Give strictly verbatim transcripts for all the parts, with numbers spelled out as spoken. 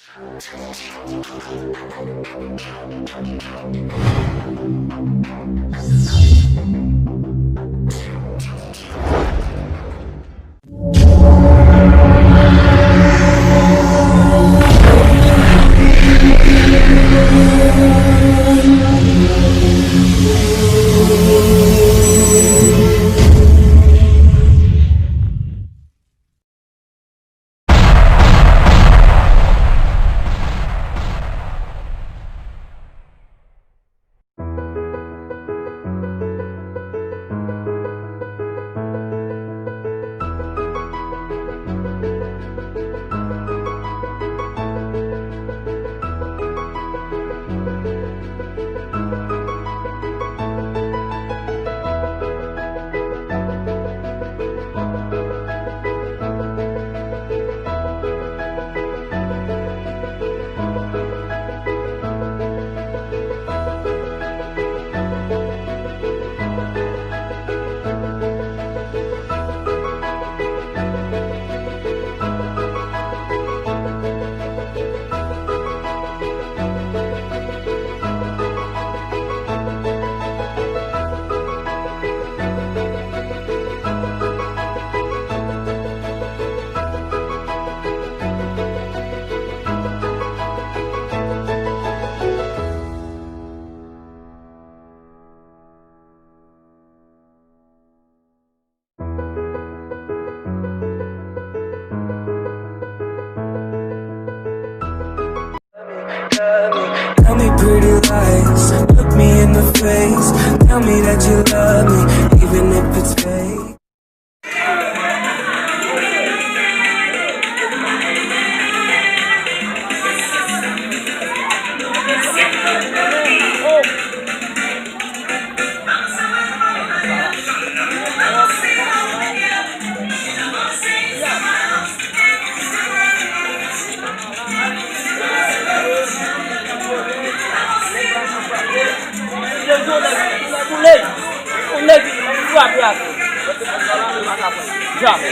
Tell me pretty lies, look me in the face. Tell me that you love me, even if it's fake. Yon nèg, yon nèg frape atè. Jamè.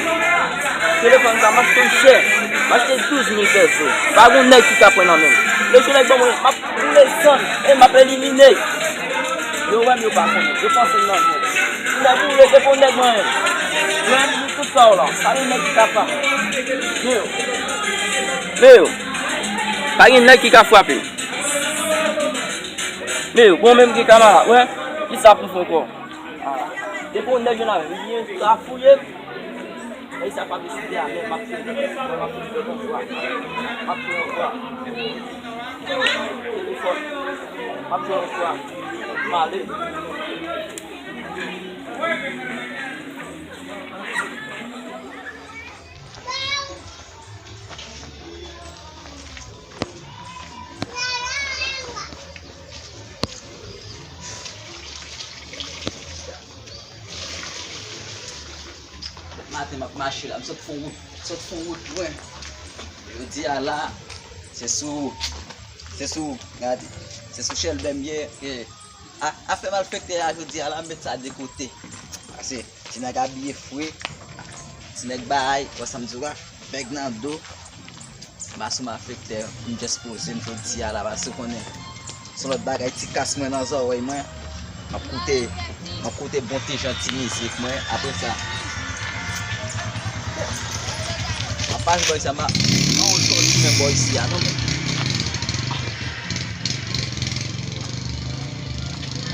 Telefòn sa m achte l chè. M achte l douz mil pèso. Pa gon nèg ki ka pran nan men m. Lè yon nèg ban mwen, m ap boule san, e m ap elimine. Yo wè m, yo pa konnen. Yo panse m nan jwèt. Nèg boule, se pou nèg mwen. Mwen, m di tout sa w la. Pa gen nèg ki ka frape. Men yo. Men yo. Pa gen nèg ki ka frape. Men yo, bon, menm gen kamera, wè, ki sa pou fè ankò? Ah, depi yon nèg jwenn avè m, li gen sa fouye m. E sa pa vle site a, men m ap fè, m ap fè yon vwa. M ap fè yon vwa. Telefòn. M ap fè yon vwa. M ale. Maten m ap mache la, m sot fon wout, sot fon wout lwen. Jodi a la, se sou, se sou, gade, se sou chèlbè m ye, e, a, afè malfektè a jodi a la, m met sa de kote. Pase, ti nèg abiye fre, ti nèg bay, wè sa m di w la, bèg nan do. M pa sou malfektè, m just poze m jodi a la, pase w konnen, se yon lòt bagay, ti kas mwen nan zòrèy mwen, m ap koute, m ap koute bon ti jan ti mizik mwen, apre sa, m ap pase bò isi a, m pa, m pa wè sòti menm bò isi a, non, men.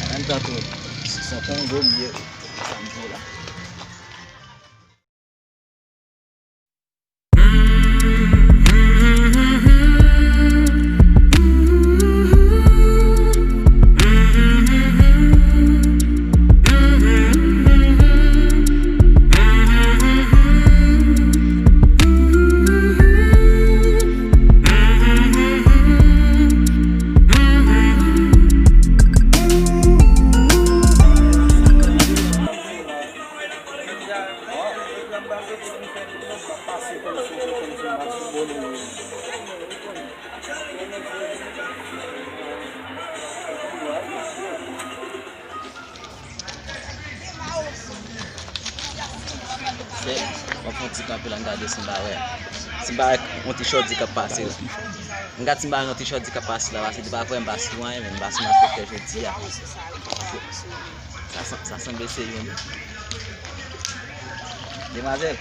An menm tan tou, se yon Kongo m ye, sa m di w la. Se, w ap fè yon ti kanpe la, n gade si m pa wè. Si m pa wè yon ti chòdi k ap pase la. M gad si m pa yon ti chòt di k ap pase la, paske li pa vrèman pase pou anyen, men m pase nan fèt jodi a. Sa san- sa sanble se yon. Demwazèl,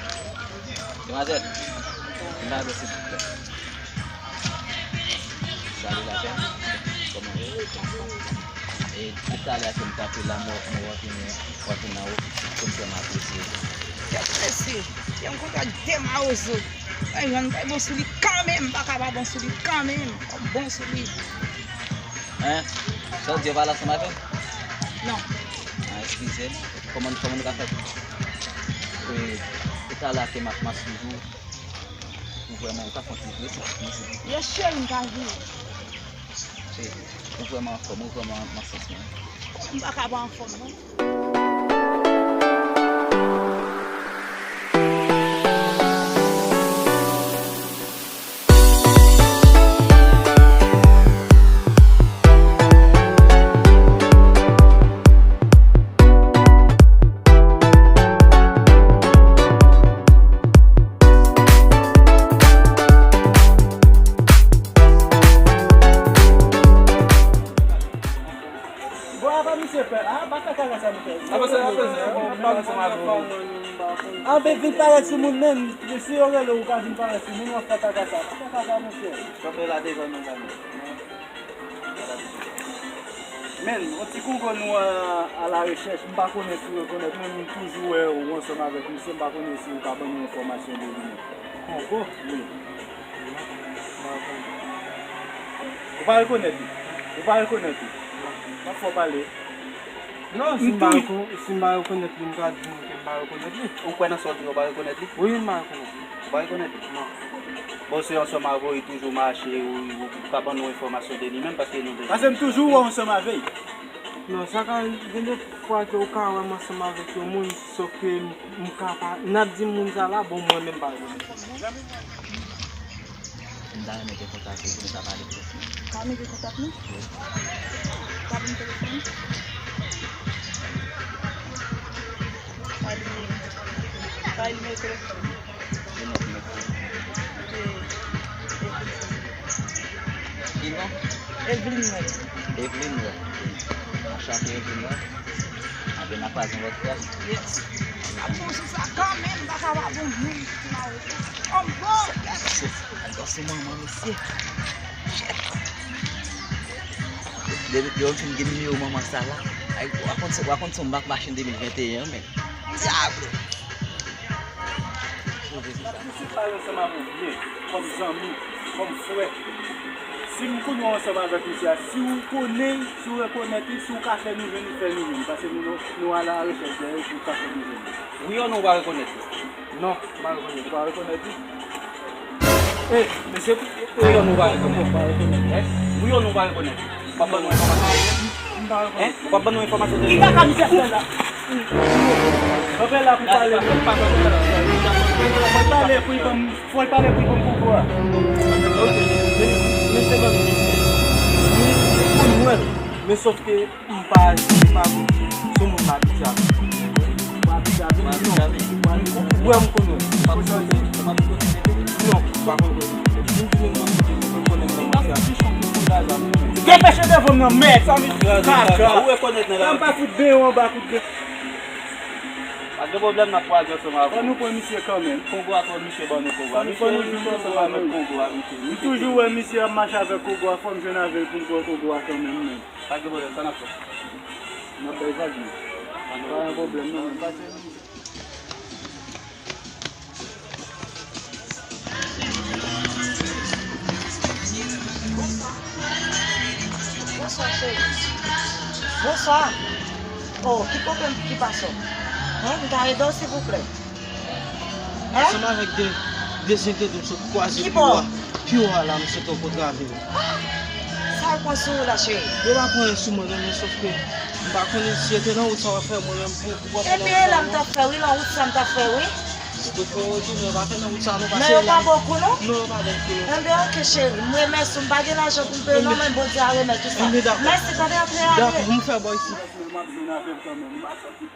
demwazèl, vin ba mwen silvouplè. Salut la femme, kòman w ye? E depi talè a ke m kanpe la, mwen wè w vini, w vini nan ofis pou m fè m apresye. Kèt mesye, yon kontak de mawozo. Ay, Jan bay bon sou li kanmenm, m pa ka pa bon sou li kanmenm. Fò m bon sou li. Hein? Sa w di, yo pale ansanm avè m? Non. Ah, eskize m. Kòman, kòman nou ka fè? Wi, e talè a ke m ap, m ap swiv ou. Ou vrèman, ou ka fè yon ti vre sa. Mèsi. Yes, cheri, m ka vini. Cheri, ou vrèman anfòm, ou vrèman nan sans mwen. M pa ka pa anfòm, non. Bon, apa misye fè? Ah, pa fè kaka sa, misye. Apa sa, misye? Bon, pa ansanm avè w. Ah, ben, vin parèt sou moun menm. Si yo rele w, ou ka vin parèt sou moun, w ap fè kaka sa. Pa fè kaka, monchè. Kanpe la devan nan kamera. Men, yon ti kongo nou a, a la rechèch, m pa konnen si w rekonèt, men m toujou wè ou ansanm avèk misye, m pa konnen si ou ka ban nou enfòmasyon de li menm. Kongo? Wi. Non, m pa rekonèt. Ou pa rekonèt li? Ou pa rekonèt li? Non. M ap fè w pale. Non, si m pa reko- si m pa rekonèt li, m ka di nou ke m pa rekonèt li. Ou kwè nan sa w di, ou pa rekonèt li? Wi, m pa rekonèt li. Ou pa rekonèt li? Non. Bon, se ansanm avè w, li toujou mache, ou, ou ka ban nou enfòmasyon de li menm, paske nou bezwen. Paske m toujou wè w ansanm avè l. Non, sa ka gen de fwa ke ou ka wè m ansanm avèk yon moun, sòf ke m, m ka pa, n ap di moun sa la, bon, mwen menm pa rekonèt. M ta renmen gen kontak ou pou nou ta pale telefòn. Ka mete kontak nou? Wi. Ka ban m telefòn? Ka li, ka li mete telefòn. Ki non ki mete? Se Evelyn. Ki non? Evelyn Noël. Evelyn Noël. Anchante Evelyn Noël. Anben n a kwaze yon lòt fwa. Yes. Ap bon sou sa kanmenm, m pa ka pa bon moun. Anbo! Anbo se manman mesye. Depi yo fin gen nimewo manman sa la. Ay, w a konn se, w a konn se yon mak machin de mil venteyen an, men. Dyab! N ap toujou pale ansanm avè w byen, kòm zanmi, kòm frè. Si m konn wè w ansanm avèk misye a, si w konnen l, si w rekonèt li, si w ka fè nou jwenn li, fè nou jwenn li, paske nou, nou, nou a la rechèch de li pou w ka fè nou jwenn li. Wi o non, ou pa rekonèt li? Non, m pa rekonèt li. Ou pa rekonèt li? E, mesye, wi o non, ou pa rekonèt li? Wi o non, ou pa rekonèt li? W ap ban nou enfòmasyon? Hein? W ap ban nou enfòmasyon de li? Li pa ka misye fè la. Kanpe la pou pale. Fò l pale pou l ban m, fò l pale pou l ban m kongo a. Ok. Men, men se ban m. Mwen, mwen, men sòf ke m pa, m pa, sou moun m abitye avè l. Ou abitye avè l? Non. Ou wè m konnen. Non, m pa konn kote. Depèche devan m nan, mèd. Kaka. Ou rekonèt nèg la. Sa m pa fout benyen w anba kout grenn. Pa gen pwoblèm, n ap kwaze ansanm avè w. Fò nou pran misye kanmenm. Kongo a, fò misye ban nou kongo a. Fò nou jwenn ansanm avèk kongo a, misye. M toujou wè misye ap mache avèk kongo a, fò m jwenn avè l pou m pran kongo a kanmenm, men. Pa gen pwoblèm, sa n ap fè? N ap bay vag, men. Pa gen pwoblèm, non, men. Bonswa, cheri. Bonswa. Oh, ki pwoblèm ki pase w? Hein, m ka ede w, silvouplè? Hein? Ansanm avèk de, de zenkedou m sot kwaze pi wo a. Pi wo a la, m sot rankontre avè w. Ah! Sa yo pran sou ou la, cheri? Yo pa pran anyen sou mwen, non, men sòf ke m pa konnen si yo te nan wout sa w ap fè, mwen menm pou, pou w ap... Epi e la m t ap fè, wi, nan wout sa m t ap fè, wi. Ou te fè w retounen, yo pa fè nan wout sa, non, pase la. Men yo pa bokou, non? Non, yo pa bokou, non. Enben, oke, cheri, m remèsye w, m pa gen lajan pou m peye w, non, men Bondye a remèt ou sa. Enben, dakò. Mèsi, tande, antre ale. Dakò, m fè bò isit. M ap jwenn avè l kanmenm. M pa sòti.